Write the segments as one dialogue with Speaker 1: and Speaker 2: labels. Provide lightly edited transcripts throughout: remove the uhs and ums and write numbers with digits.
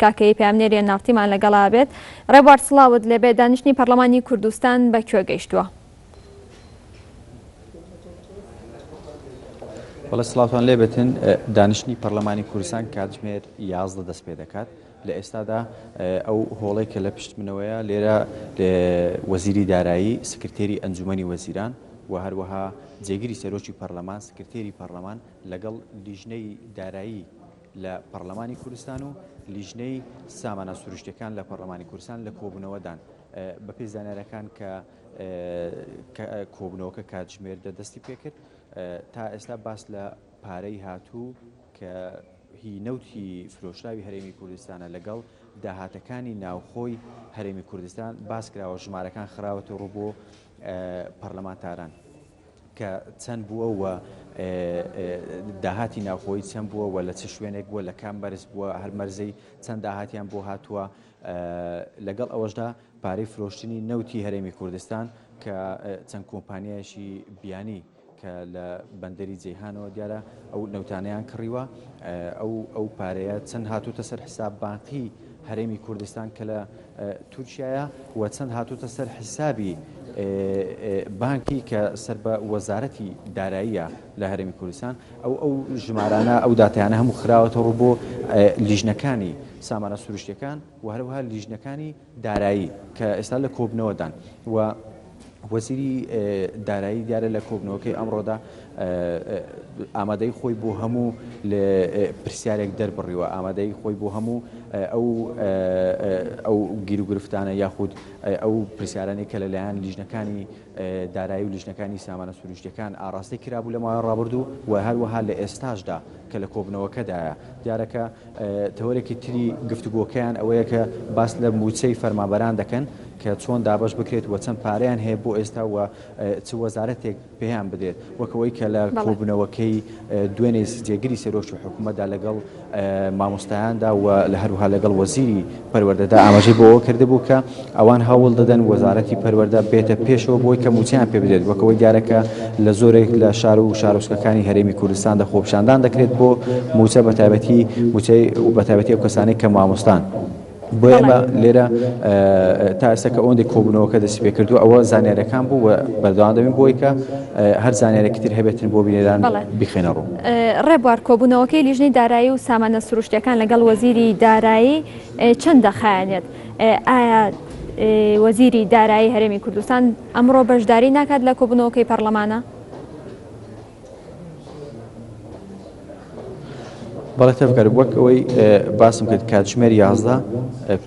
Speaker 1: کاکەیی پەیامنێری ئێن ئاڕ تیمان لەگەڵا بێت. ڕێبوار سڵاوت لێبێ، دانیشتنی پەڕلەمانی کوردستان بە کوێ گەیشتووە؟
Speaker 2: بەڵێ سڵاوتان لێبێتن دانیشتنی پەرلەمانی کوردستان کاتژمێر 11 دەست پێ دەکات لە ئێستادا ئەو هۆڵێک کە لە پشت منەوەیە لێرە وەزیری دارایی سکرتێری ئەنجومەنی وەزیران و هەروەها جێگری سەرۆکی پەرلەمان سکرتێری پەرلەمان لەگەڵ لیژنەی دارایی لە پەڕلەمانی کوردستان و لیژنەی سامانە سروشتیەکان لە پەڕلەمانی کوردستان لە کۆبوونەوەدان. بەپێی زانیاریەکان کە کۆبوونەوەکە کاتژمێر دە دەستی پێکرد تا ئێستا باس لە پارەی هاتوو کە هی نەوتی فرۆشراوی هەرێمی کوردستانە لەگەڵ داهاتەکانی ناوخۆی هەرێمی کوردستان باس کراوە ژمارەکان خراوەتە ڕوو بۆ پەرلەمانتاران. کە چەند بووە و داهاتی ناوخۆیی چەند بووە و لە چ شوێنێک بووە لە کام مەرز بووە هەر مەرزەی چەند داهاتیان بۆ هاتووە لەگەڵ ئەوەشدا پارەی فرۆشتنی نەوتی هەرێمی کوردستان کە چەند کۆمپانیایشی بیانی کە لە بەندەری جەیهانەوە دیارە ئەو نەوتانەیان کڕیوە ئەو ئەو پارەیە چەند هاتووتە سەر حساب بانقی هەرێمی کوردستان کە لە تورکیایە و چەند هاتووتە سەر حیسابی بانکی کە سەر بە وەزارەتی داراییە لە هەرێمی کوردستان ئەو ئەو ژمارانە ئەو داتایانە هەموو خراوەتە ڕوو بۆ لیژنەکانی سامانە سروشتیەکان و هەروەها لیژنەکانی دارایی کە ئێستا لە کۆبنەوەدان و وەزیری دارایی دیارە لە کۆبنەوەکەی ئەمڕۆدا ئامادەی خۆی بۆ هەموو پرسیارێک دەربڕیوە ئامادەی خۆی بۆ هەموو ئەو ئەو گیروگرفتانە یاخود ئەو پرسیارانەی کە لەلایەن لیژنەکانی دارایی و لیژنەکانی سامانە سروشتیەکان ئاراستەی کرابوو لە ماوەی ڕابردوو و هەروەها لە ئێستاشدا کە لە کۆبنەوەکەدایە دیارە کە تەوەرێکی تری گفتوگۆکەیان ئەوەیە کە باس لە مووچەی فەرمانبەران دەکەن کە چۆن دابەش بکرێت و چەند پارەیان هەیە بۆ ئێستا و چ وەزارەتێک پێیان بدرێت وەک ئەوەی کە لە کۆبوونەوەکەی دوێنێ جێگری سەرۆکی حکوومەتدا لەگەڵ مامۆستایاندا و لە هەروها لەگەڵ وەزیری پەروەردەدا ئاماژەی بۆ ئەوە کردبوو کە ئەوان هەوڵ دەدەن وەزارەتی پەروەردە بێتە پێشەوە بۆی کە مووچەیان پێ بدرێت وەک ئەوەی دیارە کە لە زۆرێک لە شار و شارۆچکەکانی هەرێمی کوردستاندا خۆپیشاندان دەکرێت بۆ مووچە بەتایبەتی مووچەی بەتایبەتی ئەو کەسانەی کە مامۆستان. بۆیە ئێمە لێرە تا ئێستا کە ئەوەندەی کۆبوونەوەکە دەستی پێ کردووە ئەوە زانیاریەکان بوو و بەردەوام دەبین بۆی کە هەر زانیارێکی تر هەبێتن بۆ بینەران بیخەینە ڕوو.
Speaker 1: ڕێبوار، کۆبوونەوەکەی لیژنەی دارایی و سامانە سروشتیەکان لەگەڵ وەزیری دارایی چەند دەخایەنێت؟ ئایا وەزیری دارایی هەرێمی کوردستان ئەمڕۆ بەشداری ناکات لە کۆبوونەوەکەی پەرلەمانە؟
Speaker 2: بەڵێ تەڤگەر وەک ئەوەی باسم کرد کاتژمێر 11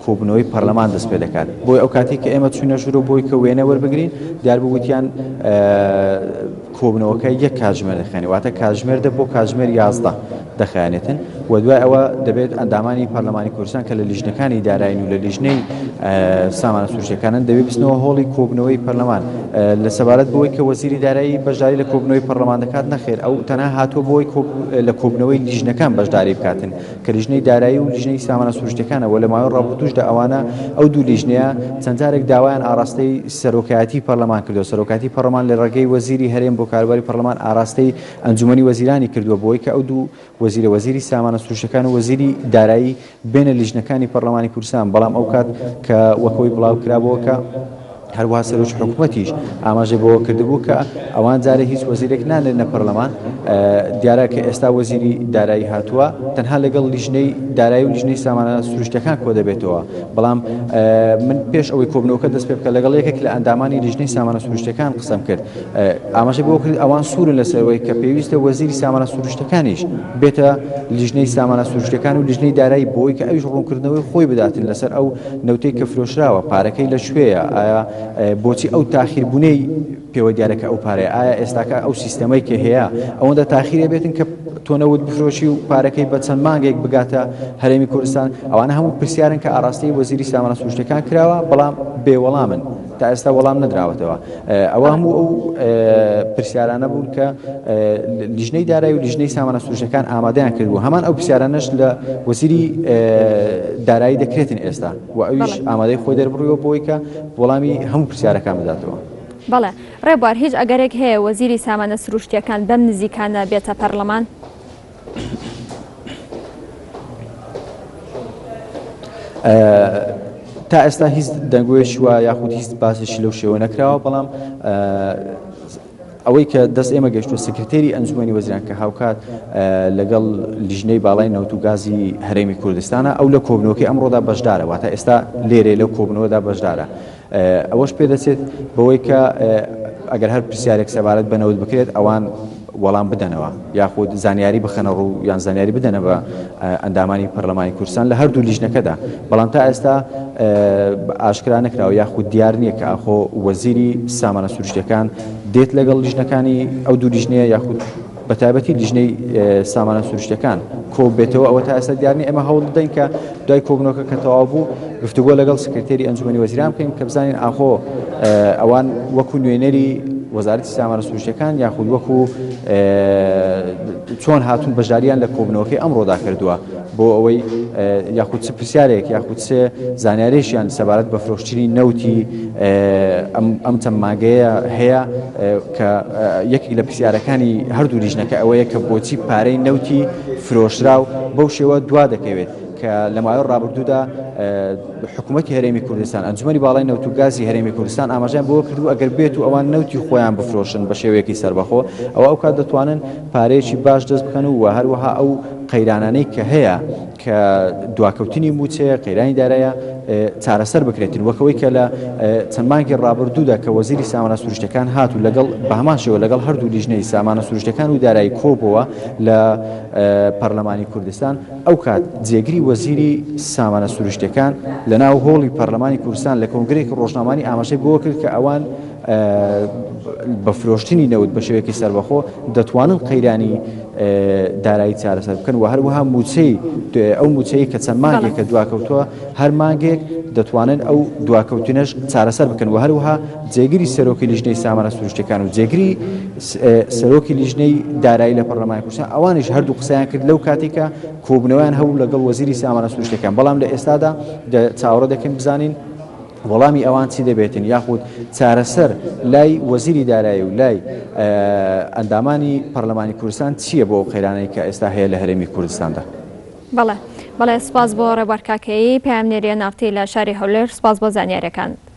Speaker 2: کۆبوونەوەی پەرلەمان دەست پێ دەکات بۆی ئەو کاتی کە ئێمە چوینە ژوورە بۆی کە وێنە وەربگرین دیار بوو وتیان کۆبوونەوەکە یەک کاتژمێر دەخایەنێ واتە کاتژمێر دە بۆ کاتژمێر 11 دەخایەنێتن و دوای ئەوە دەبێت ئەندامانی پەرلەمانی کوردستان کە لە لیژنەکانی دارایین و لە لیژنەی سامانە سروشتیەکانن دەبێت بچنەوە هۆڵی کۆبوونەوەی پەرلەمان لە سەبارەت بەوەی کە وەزیری دارایی بەشداری لە کۆبوونەوەی پەرلەمان دەکات نەخێر ئەو تەنها هاتووە بۆی لە کۆبوونەوەی لیژنەکان بەشداری بکاتن کە لیژنەی دارایی و لیژنەی سامانە سروشتیەکانە و لە ماوەی ڕابردووشدا ئەوانە ئەو دوو لیژنەیە چەند جارێک داوایان ئاراستەی سەرۆکایەتی پەرلەمان کردووە سەرۆکایەتی پەرلەمان لە ڕێگەی وەزیری هەرێم بۆ کاروباری پەرلەمان ئاراستەی ئەنجومەنی وەزیرانی کردووە بۆی کە ئەو دوو وەزیرە وەزیری سامانە سروشتەکان و وەزیری دارایی بێنە لیژنەکانی پەرلەمانی کوردستان، بەڵام ئەوکات کە وەک ئەوەی بڵاو کرابۆوە کە هەروەها سەرۆکی حکومەتیش ئاماژەی بەوە کردبوو کە ئەوان جارێ هیچ وەزیرێک نانێرنە پەرلەمان، دیارە کە ئێستا وەزیری دارایی هاتووە تەنها لەگەڵ لیژنەی دارایی و لیژنەی سامانە سروشتەکان کۆدەبێتەوە، بەڵام من پێش ئەوەی کۆبنەوەکە دەست پێ بکە لەگەڵ یەکێک لە ئەندامانی لیژنەی سامانە سروشتەکان قسەم کرد ئاماژەی بەوە کرد ئەوان سوورن لەسەر ئەوەی کە پێویستە وەزیری سامانە سروشتەکانیش بێتە لیژنەی سامانە سروشتەکان و لیژنەی دارایی بۆی کە ئەویش ڕوونکردنەوەی خۆی بداتن لەسەر ئەو نەوتەی کە فرۆشراوە پارەکەی لە کوێیە ئایا بۆچی ئەو تاخیربوونەی پێوە دیارە کە ئەو پارەیە ئایا ئێستاکە ئەو سیستەمەی کە هەیە ئەوەندە تاخیرە بێتن کە تۆ نەوت بفرۆشی و پارەکەی بە چەند مانگێک بگاتە هەرێمی کوردستان ئەوانە هەموو پرسیارن کە ئاراستەی وەزیری سامانە سروشتەکان کراوە بەڵام بێ وەڵامن تا ئێستا وەڵام نەدراوەتەوە ئەوە هەموو ئەو پرسیارانە بوون کە لیژنەی دارایی و لیژنەی سامانە سروشتەکان ئامادەیان کردبوو هەمان ئەو پرسیارانەش لە وەزیری دارایی دەکرێتن ئێستا و ئەویش ئامادەی خۆی دەربڕیوە بۆی کە وەڵامی هەموو پرسیارەکان بداتەوە.
Speaker 1: بەڵێ ڕێبوار هیچ ئەگەرێک هەیە وەزیری سامانە سروشتیەکان بەم نزیکانە بێتە پەرلەمان؟
Speaker 2: تا ئێستا هیچ دەنگۆیەکی وا یاخود هیچ باسێکی لەو شێوە نەکراوە بەڵام ئەوەی کە دەست ئێمە گەشتوە سکرتێری ئەنجومەنی وەزیران کە هاوکات لەگەڵ لیژنەی باڵای نەوت و گازی هەرێمی کوردستانە ئەو لە کۆبنەوەکەی ئەمڕۆدا بەشدارە واتە ئێستا لێرێ لەو کۆبنەوەدا بەشدارە ئەوەش پێدەچێت بەوەی کە ئەگەر هەر پرسیارێک سەبارەت بە نەوت بکرێت ئەوان وەڵام بدەنەوە یاخود زانیاری بخەنە ڕوو یان زانیاری بدەنە بە ئەندامانی پەرلەمانی کوردستان لە هەردوو لیژنەکەدا بەڵام تا ئێستا ئاشکرا نەکراوە یاخود دیار نییە کە ئاخۆ وەزیری سامانە سروشتیەکان دێت لەگەڵ لیژنەکانی ئەو دوو لیژنەیە یاخود بە تایبەتی لیژنەی سامانە سروشتەکان کۆبێتەوە ئەوە تا ئێستا دیار نییە ئێمە هەوڵ دەدەین کە دوای کۆبوونەوەکە کە تەواو بوو گفتوگۆ لەگەڵ سکرتێری ئەنجومەنی وەزیران بکەین کە بزانین ئاخۆ ئەوان وەکو نوێنەری وەزارەتی سامانە سروشتەکان یاخود وەکو چۆن هاتوون بەشداریان لە کۆبوونەوەکەی ئەمڕۆدا کردووە بۆ ئەوەی یاخود چ پرسیارێک یاخود چ زانیارێکیان سەبارەت بە فرۆشتنی نەوتی ئەم چەند مانگەیە هەیە کە یەکێک لە پرسیارەکانی هەردوو لیژنەکە ئەوەیە کە بۆچی پارەی نەوتی فرۆشراو بەو شێوە دوا دەکەوێت کە لە ماوەی ڕابردوودا حکوومەتی هەرێمی کوردستان ئەنجومەنی باڵای نەوت و گازی هەرێمی کوردستان ئاماژەیان بەوە کردبوو ئەگەر بێت و ئەوان نەوتی خۆیان بفرۆشن بە شێوەیەکی سەربەخۆ ئەوە ئەو کات دەتوانن پارەیەکی باش دەست بخەن و هەروەها ئەو قەیرانانەی کە هەیە کە دواکەوتنی مووچەیە، قەیرانی دارایە چارەسەر بکرێتن، وەک ئەوەی کە لە چەند مانگی ڕابردوودا کە وەزیری سامانە سروشتیەکان هات و لەگەڵ بە هەمان شێوە لەگەڵ هەردوو لیژنەی سامانە سروشتیەکان و دارایی کۆبووە لە پەرلەمانی کوردستان، ئەو کات جێگری وەزیری سامانە سروشتیەکان لە ناو هۆڵی پەرلەمانی کوردستان لە کۆنگرەیەکی ڕۆژنامەوانی ئاماژەی بەوە کرد کە ئەوان بە فرۆشتنی نەوت بە شێوەیەکی سەربەخۆ دەتوانن قەیرانی دارایی چارەسەر بکەن و هەروەها موچەی ئەو موچەی کە چەند مانگێکە دواکەوتووە هەر مانگێک دەتوانن ئەو دواکەوتنەش چارەسەر بکەن و هەروەها جێگری سەرۆکی لیژنەی سامانە سروشتەکان و جێگری سەرۆکی لیژنەی دارایی لە پەرلەمانی کوردستان ئەوانیش هەردوو قسەیان کرد لەو کاتێکە کۆبوونەوەیان هەبوو لەگەڵ وەزیری سامانە سروشتەکان بەڵام لە ئێستادا چاوەڕێ دەکەین بزانین وەڵامی ئەوان چی دەبێتن یاخود چارەسەر لای وەزیری دارایی و لای ئەندامانی پەرلەمانی کوردستان چییە بۆ ئەو قەیرانەی کە ئێستا هەیە لە هەرێمی کوردستاندا؟
Speaker 1: بەڵێ بەڵێ سپاس بۆ ڕێبوار کاکەیی پەیامنێری ئێن ئاڕ تی لە شاری هەولێر سپاس بۆ زانیاریەکانت.